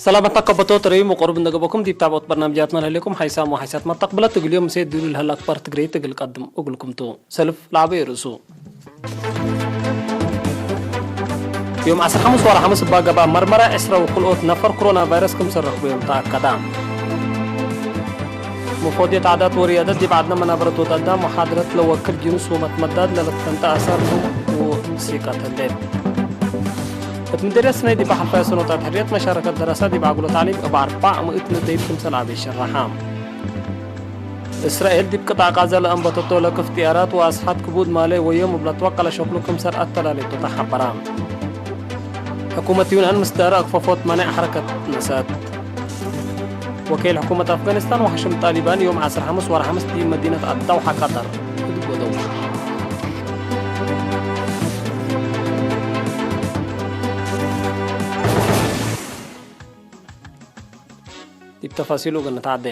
ሰላም ኣታ ከበቶ ተረዩ መቆርብ እንደገበኩም ዲብ ታብኦት በርናምጃት መለህሌኩም ሓይሳም ወሓይሳት መታቅብለት እግልዮም ምሴ ድሉ ልህላ ክበር ትግሬ ትግል ቀድም እግልኩምቱ ሰልፍ ለዓበዩ ርእሱ ዮም ዓሰርተ ሓሙስ ዋራ ሓሙስ እባ ገባ መርመራ ዕስራ ወክልኦት ነፈር ኮሮና ቫይረስ ክምሰረኽቡ እዮም ተኣከዳ። መፎድየት ዓዳት ወርያደት ዲብ ዓድና መናበረት ወዳዳ መሓድረት ለወክል ጅኑስ ወመትመዳድ ለለትፈንተ ኣሳር ወሲቀት ህሌት። እት ምድርየት ስነይ ዲባ ሓልፋይ ሰኖታት ሕርየት መሻረከት ደረሳ ዲብ ኣጉሎ ታዕሊም እብ ኣርባዕ ምእት ምእተይት ክምሰል ኣቤ ሸራሓ። እስራኤል ዲብ ቅጣዕ ቃዛ ለአንበተቶ ለክፍ ጥያራት ወአስሓት ክቡድ ማለ ወዮም እብ ለትወቀለ ሸክሉ ክምሰል አተላለይቶ ተሓበራ። ሕኩመት ዩናን ምስ ዳር አግፈፎት ማንዕ ሐረከት ነሰአት። ወኪል ሕኩመት አፍጋኒስታን ወሐሽም ጣሊባን ዮም ዓሰርተ ሓሙስ ወር ሓሙስ ዲብ መዲነት አዳውሓ ቀጠር እድጎደው። ዲብ ተፋሲሉ ገነት ዓደ።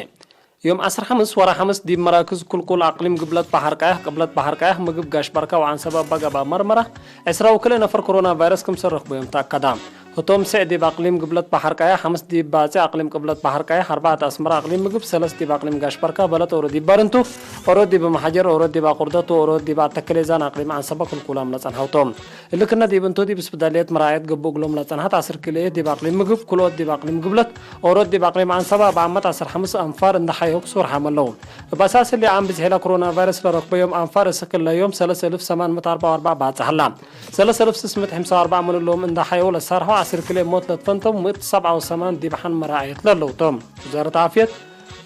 ዮም ዓሰርተ ሓሙስ ወራ ሓሙስ ዲብ መራክዝ ኩልኩል ኣቅሊም ግብለት ባሕር ቀያሕ ቅብለት ባሕር ቀያሕ ምግብ ጋሽ ባርካ ወዓንሰባ ባጋባ መርመራ ዕስራ ወክልኤ ነፈር ኮሮና ቫይረስ ክምሰል ረክቦ ዮም ተኣከዳ። ህቶም ስዕ ዲብ ኣቅሊም ግብለት ባሕር ቀያሕ፣ ሓምስ ዲብ ባጽዕ ኣቅሊም ቅብለት ባሕር ቀያሕ፣ ኣርባዕተ ኣስመራ ኣቅሊም ምግብ፣ ሰለስ ዲብ ኣቅሊም ጋሽ ባርካ በለጥ ኦሮ ዲብ ባርንቱ፣ ኦሮ ዲብ መሓጀር፣ ኦሮ ዲብ ኣቁርደት ወኦሮ ዲብ ኣተከሌዛን ኣቅሊም ዓንሰባ ኩልኩላም ለጸንሐውቶም። እልክነ ዲብ እንቶ ዲብ ስብዳልየት መራየት ገብእ እግሎም ለጸንሐት ዓስር ክልኤት ዲብ ኣቅሊም ምግብ፣ ኩልኦት ዲብ ኣቅሊም ግብለት፣ ኦሮት ዲብ ኣቅሊም ዓንሰባ እብ ዓመት ዓሰርተ ሓሙስ ኣንፋር እንዳ ሓየው ክሱር ሓመለው። እብ ኣሳስ እሊ ዓም ብዝሒ ለኮሮና ቫይረስ ለረክበዮም ኣንፋር እስክ ለዮም ሰለስ እልፍ ሰማን ምእት ኣርባዕ ወኣርባዕ ባጽሕላ። ሰለስ እልፍ ስስ ምእት ሕምሳ ወኣርባዕ ምንሎም እንዳ ሓየው ለሳርሖ ዓስር ክልኤ ሞት ለትፈንቶም ምእት ሰብዓ ወሰማን ዲብ ሓን መራየት ለለውቶም። ውዛረት ዓፍየት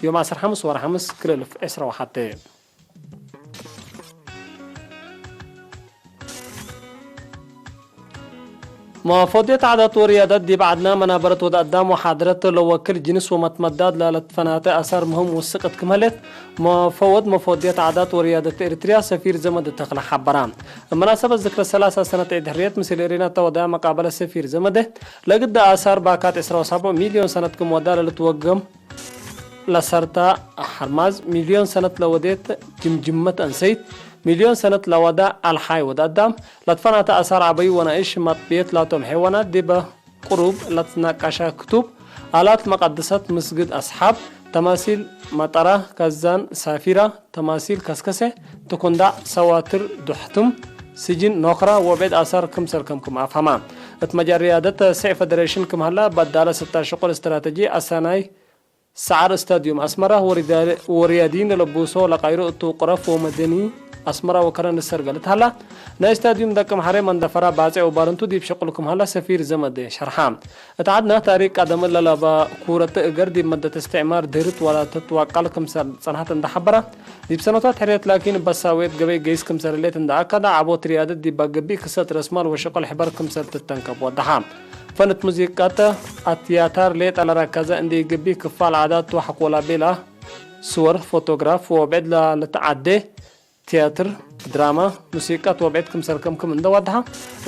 ዮም ዓሰርተ ሓሙስ ወር ሓሙስ ክልኤ እልፍ ዕስራ ወሓደ። መፎድየት ዓዳት ወርያዳት ዲብ ዓድና መናበረት ወድ ኣዳም ወሓድረት ለወክል ጅንስ ወመትመዳድ ላለትፈናተ ኣሳር ምህም ውስቅት ክም ህሌት መፈወድ መፎድየት ዓዳት ወርያዳት ኤርትርያ ሰፊር ዘመድ ተኽለ ሓበራ። መናሰበት ዝክረ ሰላሳ ሰነት ዒድ ሕርየት ምስል ኤሬና ተወዳ መቃበለ ሰፊር ዘመደ ለግዳ ኣሳር ባካት ዕስራ ወሳቦ ሚልዮን ሰነት ክም ወዳ ለልትወገም ለሰርታ ሓርማዝ ሚልዮን ሰነት ለወዴት ጅምጅመት ኣንሰይት፣ ሚልዮን ሰነት ለወዳ ኣልሓይ ወድ ኣዳም፣ ለትፈናተ ኣሳር ዓበዩ ወናእሽ ማጥብየት ላቶም ሐይዋናት ዲበ ቁሩብ ለትናቃሻ ክቱብ፣ ኣላት መቀድሰት ምስግድ ኣስሓብ፣ ተማሲል መጠራ፣ ከዛን ሳፊራ፣ ተማሲል ከስከሰ፣ ትኩንዳዕ፣ ሰዋትር ዱሕቱም፣ ስጅን ኖኽራ ወብዕድ ኣሳር ክምሰል ከምክም ኣፍሃማ። እት መጃርያደት ስዕ ፈደሬሽን ክም ሀላ በዳለ ስታ ሽቁል ስትራተጂ ኣሳናይ ሰዓር ስታድዩም ኣስመራ ወሪዳ-፣ ወሪያዲን ለለቡሶ ለቃይሮ እቱ ቅረፍ ወመደኒ ኣስመራ ወከረን ዝሰርገለት ሃላ፣ ናይ ስታድዩም ደቂ ምሓረ መንደፈራ ባጼ ወባርንቱ ዲብ ሸቁል ክም ሃላ ሰፊር ዘመደ ሸርሓ። እት ዓድና ታሪክ ቀደም ለለባ ኩረት እገር ዲብ መደት እስትዕማር ድህርት ዋላ ተትዋቃል ክም ሰር-፣ ጸንሐት እንዳ ሓበራ፣ ዲብ ሰነታት ሕርየት ላኪን በሳዌት ገበይ ገይስ ክም ሰረሌት እንዳ ኣካዳ ዓቦት ሪያደት ዲባ ገቢእ ክሰት ረስማል ወሸቆል ሕበር ክም ሰር ትተንከብ ወደሓ። ፈንት ሙዚቃተ ኣትያታር ሌጣ ለራካዘ እንዴ ግቢ ክፋል ዓዳት ወሐቆላ ቤላ ስወር፣ ፎቶግራፍ ወብዕድ ለልትዓዴ ትያትር፣ ድራማ፣ ሙሲቃት ወብዕድ ክምሰል ከምክም እንደ ዋድሓ።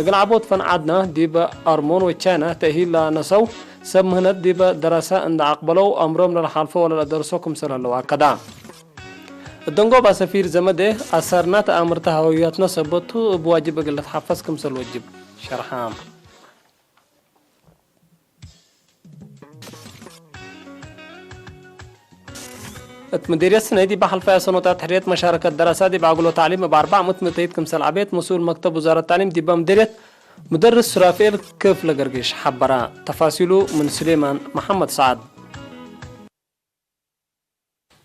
እግል ዓቦት ፈን ዓድና ዲበ ኣርሞን ወቻይና ተእሂል ለነሰው ሰብ ምህነት ዲበ ደረሳ እንደ ኣቅበለው ኣምሮም ለልሓልፎ ወለለደርሶ ክምሰል ኣለዋ ከዳ። እደንጎባ ሰፊር ዘመደ ኣሰርና ተኣምርተ ሃወያትና ሰበቱ እብ ዋጅብ እግል ለትሓፈዝ ክምሰል ወጅብ ሸርሓ። እት ምዴርየት ስነይ ዲብ ሓልፋያ ሰኖታት ሕርየት መሻረከት ደረሳ ዲብ ኣጉሎ ታዕሊም እብ ኣርባዕ ምእት ምእተይት ክምሰል ዓቤት መስኡል መክተብ ውዛረት ታዕሊም ዲባ ምዴርየት ሙደርስ ሱራፌል ክፍለ ገርግሽ ሓበራ። ተፋሲሉ ምን ሱሌማን መሓመድ ሰዓድ።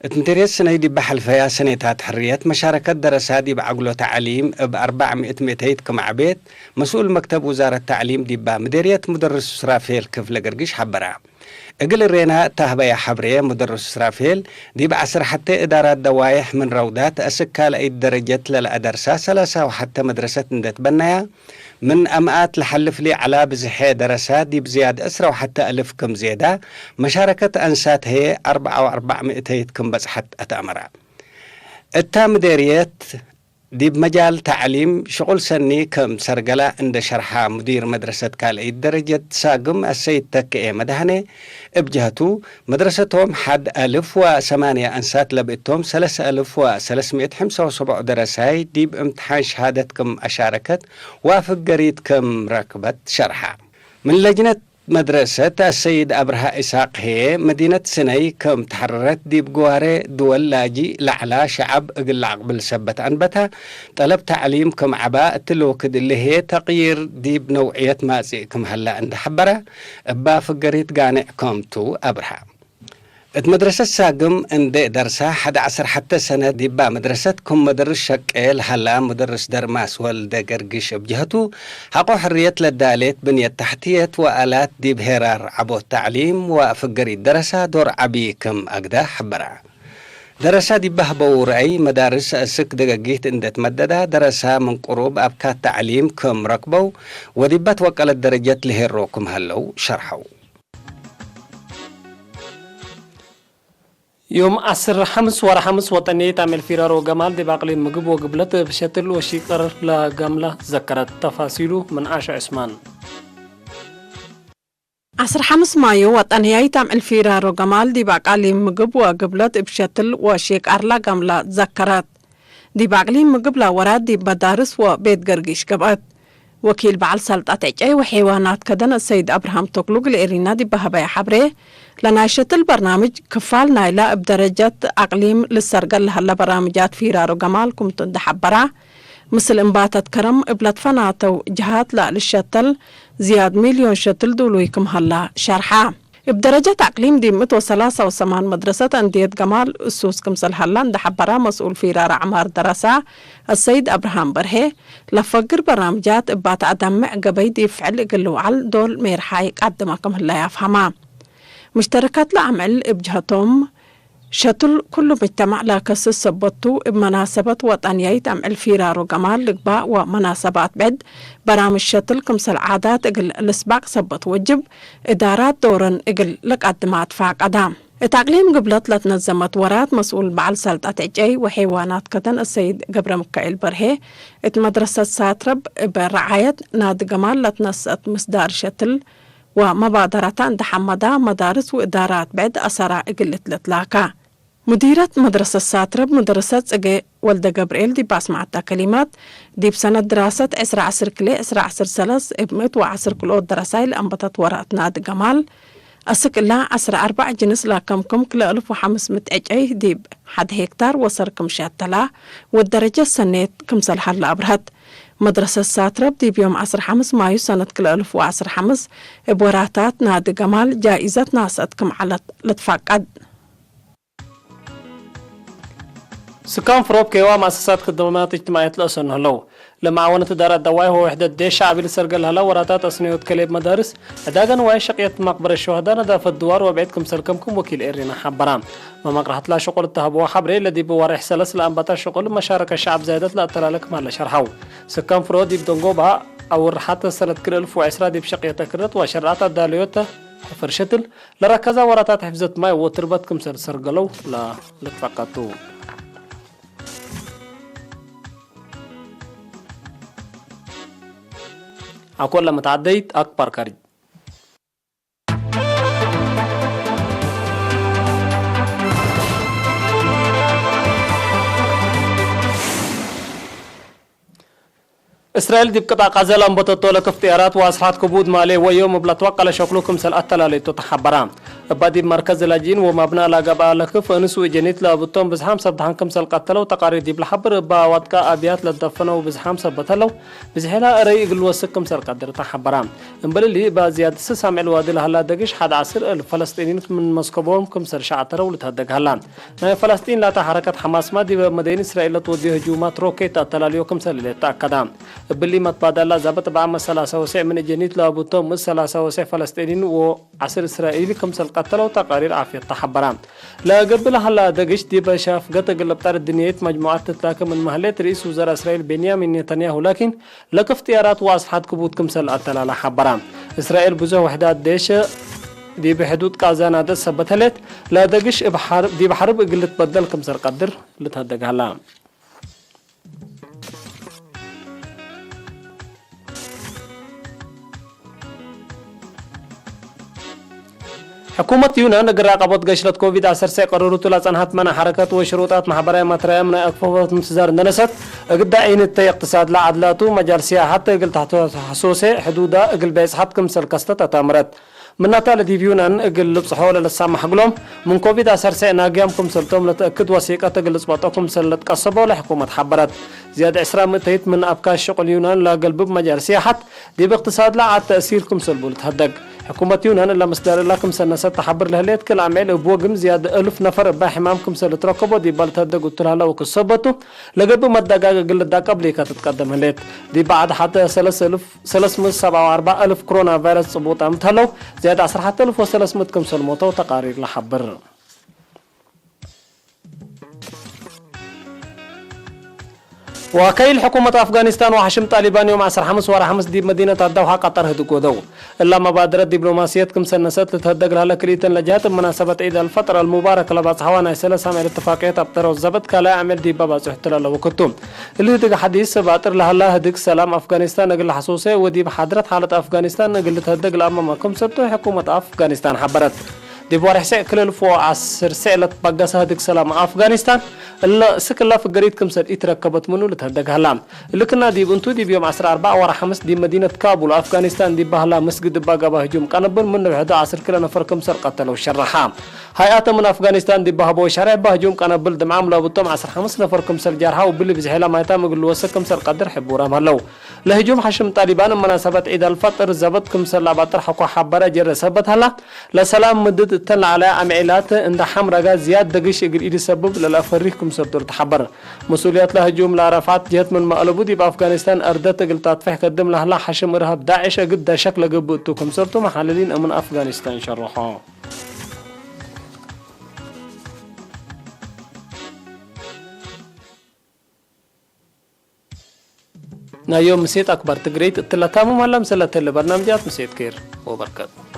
እት ምዴርየት ስነይ ዲብ ሓልፈያ ሰኔታት ሕርየት መሻረከት ደረሳ ዲብ ዓጉሎ ታዕሊም እብ ኣርባዕ ምእት ምእተይት ክም ዓቤት መስኡል መክተብ ውዛረት ታዕሊም ዲባ ምዴርየት ሙደርስ ሱራፌል ክፍለ ገርግሽ ሓበራ። እግል እሬና እታህበያ ሐብሬ፣ ሙደርስ ሱራፌል ዲብ ዐስር ሐቴ እዳራት ደዋይሕ ምን ረውዳት አስክ ካልአይት ደረጀት ለለአደርሳ ሰላሳ ወሐተ መድረሰት እንዴ ትበነያ፣ ምን አምአት ለሐልፍ ሊዐላ ብዝሐ ደረሳ ዲብ ዝያድ ዕስራ ወሐተ አልፍ ክም ዜዳ፣ መሻረከት አንሳት ህዬ አርብዓ ወአርባዕ ምእተይት ክም በጽሐት አትአመራ። እታ ምዴርየት ዲብ መጃል ታዕሊም ሽቁል ሰኒ ከም ሰርገላ እንደ ሸርሓ፣ ሙዲር መድረሰት ካልአይት ደረጀት ሳግም አሰይድ ተክኤ መድሃኔ እብ ጀህቱ፣ መድረሰቶም ሐድ አልፍ ወሰማንያ አንሳት ለብእቶም ሰለሰ አልፍ ወሰለስ ምእት ሕምሳ ወሰቡዕ ደረሳይ ዲብ እምትሓን ሸሃደት ክም አሻረከት ዋፍግ ገሪት ክም ረክበት ሸርሓ። ምን ለጅነት መድረሰት ኣሰይድ ኣብርሃ ኢሳቅ ሄ መዲነት ስነይ ከም ተሓረረት ዲብ ግዋሬ ድወል ላጂ ላዕላ ሸዓብ እግል ላዕቅብል ሰበት ኣንበታ ጠለብ ተዕሊም ከም ዓባ እትልወክድ እልሄ ተቕይር ዲብ ነውዕየት ማጽእ ክም ሀላ እንደ ሐበረ እባ ፍገሪት ጋንዕ ከምቱ ኣብርሃ። እት መድረሰት ሳግም እንዴ ደርሳ ሐደ ዐስር ሐተ ሰነት ዲባ መድረሰት ክም መደርስ ሸቄ ለሀላ መደርስ ደርማስ ወልደ ገርግሽ እብ ጀሀቱ ሐቆ ሕርየት ለዳሌት ብንየት ታሕትየት ወኣላት ዲብ ሄራር ዐቦት ተዕሊም ወፍገሪት ደረሳ ዶር ዐቢ ክም አግዳ ሐበራ። ደረሳ ዲባ ህበው ረአይ መዳርስ እስክ ደገጊት እንዴ ትመደዳ ደረሳ ምን ቅሩብ አብካት ተዕሊም ክም ረክበው ወዲባ ትወቀለት ደረጀት ለሄሮ ክም ሀለው ሸርሐው። يوم عشر خمس ورا خمس وطنية تعمل فرار وجمال دي باقلي مجب وقبلت بشتل وشيقر لا جملة ذكرت تفاصيله من عاش عثمان. عشر خمس مايو وطنية تعمل فرار وجمال دي باقلي مجب وقبلت بشتل وشيقر لا جملة ذكرت. ዲብ ኣቅሊም ምግብ ላወራት ዲብ መዳርስ ወቤት ገርጊሽ ገብአት። ወኪል በዓል ሰልጣት ዕጨይ ወሔዋናት ከደን ሰይድ ኣብርሃም ተክሉ ግልኤሪና ዲብ በሀበያ ሐብሬ፣ ለናይ ሸትል በርናምጅ ክፋል ናይላ እብ ደረጀት ኣቅሊም ልሰርገል ለሀለ በራምጃት ፊራሮ ገማል ክምቱ እንደ ሐበራ፣ ምስል እምባተት ከረም እብ ለትፈናተው ጀሃት ለልሸተል ዝያድ ሚልዮን ሸትል ዱሉይ ክም ሀላ ሸርሓ። እብ ደረጀት ኣቅሊም ዲብ ምእት ወሰላሳ ወሰማን መድረሰት አንድየት ገማል እሱስ ክምሰል ሀላ እንደ ሐበራ መስኡል ፊራር አዕማር ደረሳ አሰይድ አብርሃም በርሄ፣ ለፈግር በራምጃት እባ ተአዳምዕ ገበይ ዲብ ፍዕል እግል ልውዓል ዶል ሜርሓይ ቃድማ ክም ህለያ አፍሀማ። ሙሽተረካት ለአምዕል እብ ጀሀቶም፣ ሸትል ኩሉ ሙጅተማዕ ለከስስ ሰበት ቱ፣ እብ መናሰበት ወጠንያይት አምዕል ፊራሮ ገማል ልግባእ ወመናሰባት ብዕድ በራምጅ ሸትል ክምሰል ዓዳት እግል ልስባቅ ሰበት ወጅብ፣ እዳራት ዶረን እግል ለቃድማ ትፋቀዳ። እት አቅሊም ግብለት ለትነዘመት ወራት መስኡል በዓል ሰልጣት ዕጨይ ወሔዋናት ከተን እሰይድ ገብረምካኤል በርሄ፣ እት መድረሰት ሳትረብ እበ ረዓየት ናዲ ገማል ለትነሰአት ምስዳር ሸትል ወመባደራታ እንደ ሐመዳ መዳርስ ወእዳራት ብዕድ አሰራ እግል ልትለትላካ። ሙዲረት መድረሰት ሳትረብ መደረሰት ጽጌ ወልደ ገብርኤል ዲብ አስመዐታ ከሊማት፣ ዲብ ሰነት ድራሰት ዕስራ ዐስር ክልኤ ዕስራ ዐስር ሰለስ እብ ምእት ወዐስር ክልኦት ደረሳይ ለአንበተት ወራት ናዲ ገማል፣ አስክ እላ ዐስራ አርባዕ ጅንስ ለከምክም ክልኤ እልፍ ወሐምስ ምእት ዕጨይ ዲብ ሐድ ሄክታር ወሰር ክም ሸተላ ወደረጀት ሰኔት ክምሰል ሀለ አብርሀት። መድረሰት ሳትረብ ዲብ ዮም ዐስራ ሐምስ ማዩ ሰነት ክልኤ እልፍ ወዐስራ ሐምስ እብ ወራታት ናዲ ገማል ጃኢዘት ናሰት ክም ዐለት ልትፋቀድ። ስካን ፍሮፕ ከይዋ መኣሰሳት ክድማት እጅትማዕየት ለእሰኑ ህለው። ለመዓወነት እዳራት ዳዋይ ወውሕደት ዴሽ ሸዕቢ ልሰርገል ሀላ ወራታት አስነዮት ከሌብ መዳርስ፣ ዕዳገ ንዋይ ሸቅየት መቅበረ ሸዋህዳ ነዳፈት ድዋር ወብዕድ ክምሰል ከምኩም ወኪል ኤሪና ሓበራ። መማቅራህት ላ ሸቆል እተሃብዎ ሓብሬ ለዲብ ዋሬሕ ሰለስ ለአንባታ ሸቆል መሻረከ ሸዓብ ዛይደት ለአተላለ ክማለ ሸርሓው። ስካን ፍሮ ዲብ ደንጎባ አውርሓተ ሰነት ክልኤ እልፍ ወዕስራ ዲብ ሸቅየተ ክረት ወሸርዓት አዳለዮተ ሕፍር ሸትል ለረከዛ ወራታት ሕፍዘት ማይ ወትርበት ክምሰል ሰርገለው ላ ልትፈቀቱ። አኮላ መተዓደይት አክባር ካሪ። እስራኤል ዲብ ቅጣዕ ቃዘ ለአንበተቶ ለክፍ ጥያራት ወአስልሐት ክቡድ ማሌ ወዮም እብ ለትወቀለ ሸክሉ ክምሰል አተላለይቶ ተሓበራ። እባ ዲብ መርከዝ ላጅኢን ወማብናእ ለገብአ ለክፍ እንሱ እጀኒት ለአብቶም ብዝሓም ሰብ ደሓን ክምሰል ቀተለው ተቃሪር ዲብ ለሐብር እባ አዋድቃ አብያት ለትደፈነው ብዝሓም ሰበት ሀለው ብዝሔላ እረይ እግል ወስክ ክምሰል ቀድር ተሓበራ። እምበልሊ እባ ዝያድ ስስ አምዕል ዋዲ ለሀላ ደግሽ ሐድ ዐስር እልፍ ፈለስጢኒን ምን መስከቦም ክምሰል ሸዐተረው ልትሀደግ ሀላ። ናይ ፈለስጢን ላታ ሐረከት ሐማስማ ዲበ መደይን እስራኤል ለትወድዮ ህጁማት ሮኬት አተላልዮ ክምሰል እለ ተአከዳ። እብሊ መትባዳላ ዛበጥ በዐመ ሰላሳ ወሰዕ ምን እጀኒት ለአቡቶም ምስ ሰላሳ ወሰዕ ፈለስጢኒን ወዐስር እስራኤል ክምሰል ቀተለው ተቃሪር ዓፍየት ተሐበራ። ለገብእ ለሀላ ደግሽ ዲበ ሻፍገት እግል እብጠር ድንየት መጅሙዓት ትትላከ ምን መህሌት ርኢስ ውዘራ እስራኤል ቤንያሚን ኔታንያሁ ላኪን ለክፍ ጥያራት ወአስልሐት ክቡድ ክምሰል አተላላ ሐበራ። እስራኤል ብዙሕ ውሕዳት ዴሸ ዲብ ሕዱድ ቃዛ ናደት ሰበት ህሌት፣ ለደግሽ እብ ሐር-፣ ዲብ ሐርብ እግል ልትበደል ክምሰል ቀድር ልትሀደግ ሀላ። ሕኩመት ዩናን እግል ራቀቦት ገሽለት ኮቪድ ዓሰርተ ቀረሩቱ ላጸንሐት መና ሐረከት ወሽሩጣት ማሕበራዊ ማትራያም ናይ ኣክፈፎት ምትዛር እንደነሰት፣ እግዳ ኢንተ የቅትሳድ ላዓድላቱ መጃል ሲያሓት እግል ታሕቶ ሐሶሴ ሕዱዳ እግል በይጽሓት ክምሰል ከስተት ኣታምረት። ምናታ ለዲብ ዩናን እግል ልብጽሖ ለለሳማሕ ግሎም ምን ኮቪድ ዓሰርተ ናግያም ክምሰልቶም ለተእክድ ወሲቀት እግል ልጽበጦ ክምሰል ለትቀሰቦ ለሕኩመት ሓበረት። ዝያድ ዕስራ ምእተይት ምን ኣብ ካሽ ሽቁል ዩናን ላገልብብ መጃል ሲያሓት ዲብ እቅትሳድላ ዓድ ተእሲር ክምሰል ቡ ልትሀደግ። ሕኩመት ዩናን እላ ምስዳርላ ክምሰነሰት ተሓብር ለህሌት ክል ኣምዕል እብ ወግም ዝያድ እሉፍ ነፈር እባ ሕማም ክምሰል ልትረከቦ ዲባ ልትሀደግ እቱ ለህላ ወክሰበቱ ለገብእ መዳጋግ እግል ልዳቀብ ሊካ ትትቀደም ህሌት። ዲባ ዓድ ሓተ ሰለስ እሉፍ ሰለስ ምእት ሰብዓ ወኣርባዕ እልፍ ክሮና ቫይረስ ጽቡጣ ምትሀለው ዝያድ ዓሰርተ ሓተ እልፍ ወሰለስ ምእት ክምሰል ሞተው ተቃሪር ለሓብር። ወከይል ሕኩመት ኣፍጋኒስታን ወሓሽም ጣሊባን ዮም ዓሰርተ ሓምስ ወርሒ ሓምስ ዲብ መዲነት ኣዳውሓ ቀጠር ህድግ ወደው። እላ መባድረት ዲፕሎማስየት ክምሰነሰት ልትሀደግ ለህለ ክልኢተን ለጀሀት እብ መናሰበት ዒድ ኣልፈጥር ኣልሙባረክ ለባጽሐዋ ናይ ሰለስ ኣምዕል እትፋቅየት ኣብ ጠረው ዘበት ካልኣይ ኣምዕል ዲባ ባጽሑ ትለለ ወክቱ። እሊ ህድግ ሓዲስ ባጥር ለህላ ህድግ ሰላም ኣፍጋኒስታን እግል ለሐሶሴ ወዲብ ሓድረት ሓለት ኣፍጋኒስታን እግል ልትሀደግ ለኣመማ ክምሰልቶ ሕኩመት ኣፍጋኒስታን ሓበረት። ዲብ ወርሒ ሴዕ ክልል ፎ ዓስር ሴዕ ለትባገሰ ህድግ ሰላም ኣፍጋኒስታን እለ ስክላ ፍገሪት ክምሰል ኢትረከበት ምኑ ልትሀደግ ሀላ። እልክና ዲብ እንቱ ዲብ ዮም ዓሰርተ ኣርባዕ ወርሒ ሓምስ ዲብ መዲነት ካቡል ኣፍጋኒስታን ዲብ ባህላ መስግድ እባ ገባ ህጁም ቀነብል ምን ንውሕዶ ዓሰርተ ክልተ ነፈር ክምሰል ቀተለው ሸረሓ። ሃይኣተ ምን ኣፍጋኒስታን ዲብ ባህቦ ሸርሕ እባ ህጁም ቀነብል ድምዓም ለብጦም ዓሰርተ ሓምስ ነፈር ክምሰል ጃርሓ ወብሊ ብዝሒ ለማይታም እግል ልወሰ ክምሰል ቀድር ሕቡራም ሀለው። ለህጁም ሓሽም ጣሊባን እብ መናሰበት ዒድ ኣልፈጥር ዘበት ክምሰል ላባጥር ሐኳ ሓበረ ጀረ ሰበት ሀላ። ለሰላም ምድድ እተን ለዓለያ ኣምዒላት እንዳ ሓምራጋ ዝያድ ደግሽ እግል ኢድ ሰብብ ለለአፈሪህ ክምሰል ዶር ተሓበር። መስኡልያት ለህጁም ለረፍዓት ጀህት ምን መእለቡ ዲብ ኣፍጋኒስታን እርደት እግል ታትፈሕ ከድም ለህላ ሓሽም እርሃብ ዳዕሽ እግል ዳሸክ ለገብእ እቱ ክምሰልቱ መሓለሊን እምን ኣፍጋኒስታን ሸርሖ። ናዮም ምሴት ኣክባር ትግረይት እትለታሙ ማላ ምሰለ ተለ በርናምጃት ምሴት ኬር ወበርከት።